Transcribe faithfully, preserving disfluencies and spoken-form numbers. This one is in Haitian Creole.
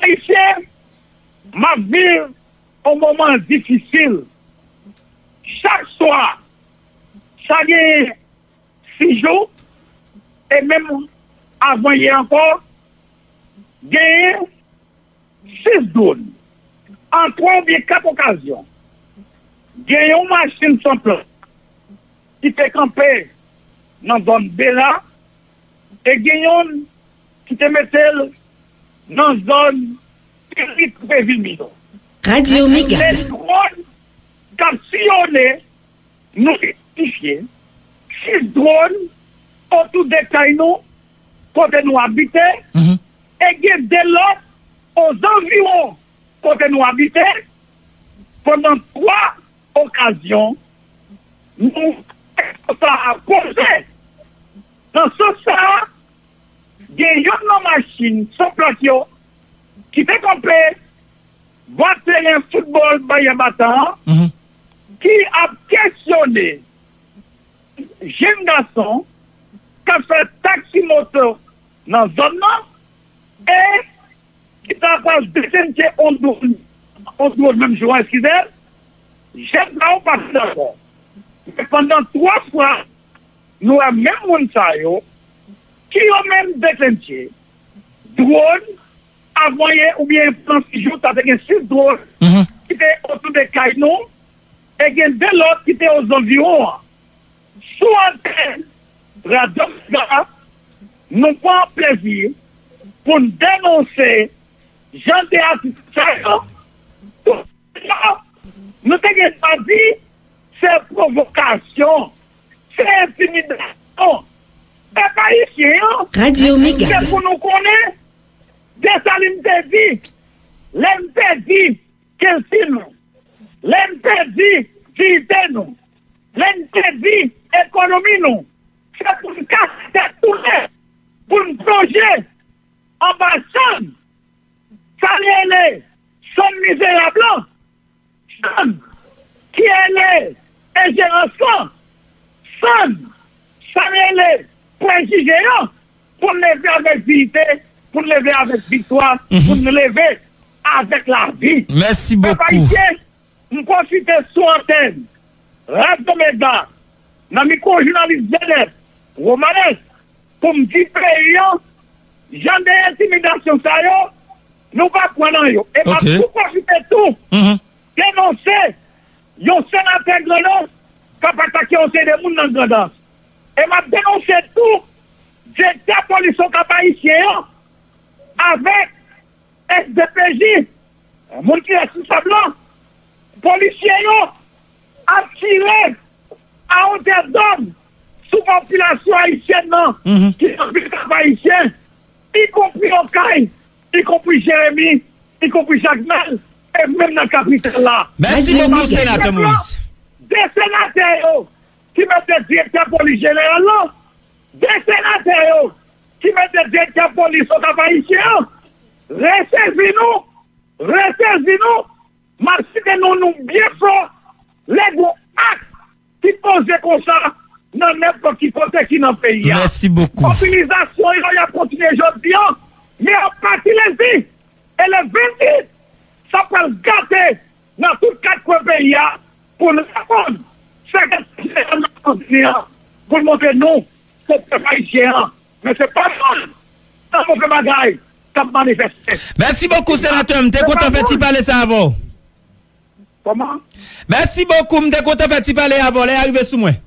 Ayisyen, m ap viv yon moman difisil. Chak swa, sa genyen sis jou, e menm avan yè ankò, genyen sis dwòn. An twa oubyen kat okazyon, gen yon machin san plan ki te kanpe nan zòn Bera, e gen youn ki te mete l nan zòn Pilit pre Vilmilo. Radyo Mega. Gen dwòn k ap siyone, nou idantifye sis dwòn otou de kay nou, kote nou abite, e gen de lòt ozanviwon kote nou abite, pandan twa okazyon, nou sa a poze. Nan sans sa a, gen youn nan machin san plak yo ki te kanpe bò teren foutbòl Baryè Batan an, ki ap kesyone jenn gason k ap fè taksi moto nan zòn nan, e ki ta pral deklennche on dwòn, on dwòn menm jou an, eskize, jèn sa yo pa t dakò. Men pandan twa fwa, nou wè menm moun sa yo, ki yo menm deklennche dwòn, avan yè oubyen pandan sis jou, sa te gen sis dwòn ki te otou de kay nou, e gen de lòt ki te ozanviwon an. Sou antèn Radyo Mega, nou pran plezi pou n denonse jan de atitid sa yo. Tout sa, nou te gen dwa di, se pwovokasyon, se entimidasyon. Pèp ayisyen an, Radyo Mega. Se pou nou konnen, Desalin te di, lè n pèdi kilti nou, lè n pèdi diyite nou, lè n pèdi ekonomi nou, se pou n kase tèt tounen, pou n plonje anba sann, sa rele sann mizerab lan, sann ki rele enjerans lan, sann sa rele prejije yo, pou n leve avèk diyite, pou n leve avèk viktwa, pou n leve avèk lavi. Mèsi bokou. Pèp ayisyen, m pwofite sou antèn Radyo Mega, nan mikwo jounalis vedèt, Romanes, pou m di peyi an, jan de entimidasyon sa yo, nou pa pran nan yo. E m ap tou pwofite tou denonse yon senatè Grandans k ap atake yon seri de moun nan Grandans. E m ap denonse tou direktè polis Okap Ayisyen an avèk S D P J, moun ki responsab lan, polisye yo ap tire a otè dòm sou popilasyon ayisyèn nan, ki nan vil Kap Ayisyen, ikonpri Okay, ikonpri Jeremi, ikonpri Jakmèl, e menm nan kapital la. Mèsi bokou, Senatè Moïse. De senatè yo ki mete direktè polis jeneral lan, de senatè yo ki mete direktè polis Okap Ayisyen an, resezi nou, resezi nou, m ap site non nou byen fò, lè gon ak ki poze konsa nan nenpòt ki kote ki nan peyi a. Mèsi bokou. Mobilizasyon yo, y ap kontinye jodi an, men a pati lendi, e le venndis, sa pral gate nan tout kat kwen peyi a, pou n reponn sèkèt prezidan Nasyonzini an, pou l montre nou se pèp ayisyen an, men se pa moun nan move bagay k ap manifeste. Mèsi bokou, senatè. M te kontan fè ti pale sa avè w. Kòman? Mèsi bokou, m te kontan fè ti pale avè w. Lè a rive sou mwen.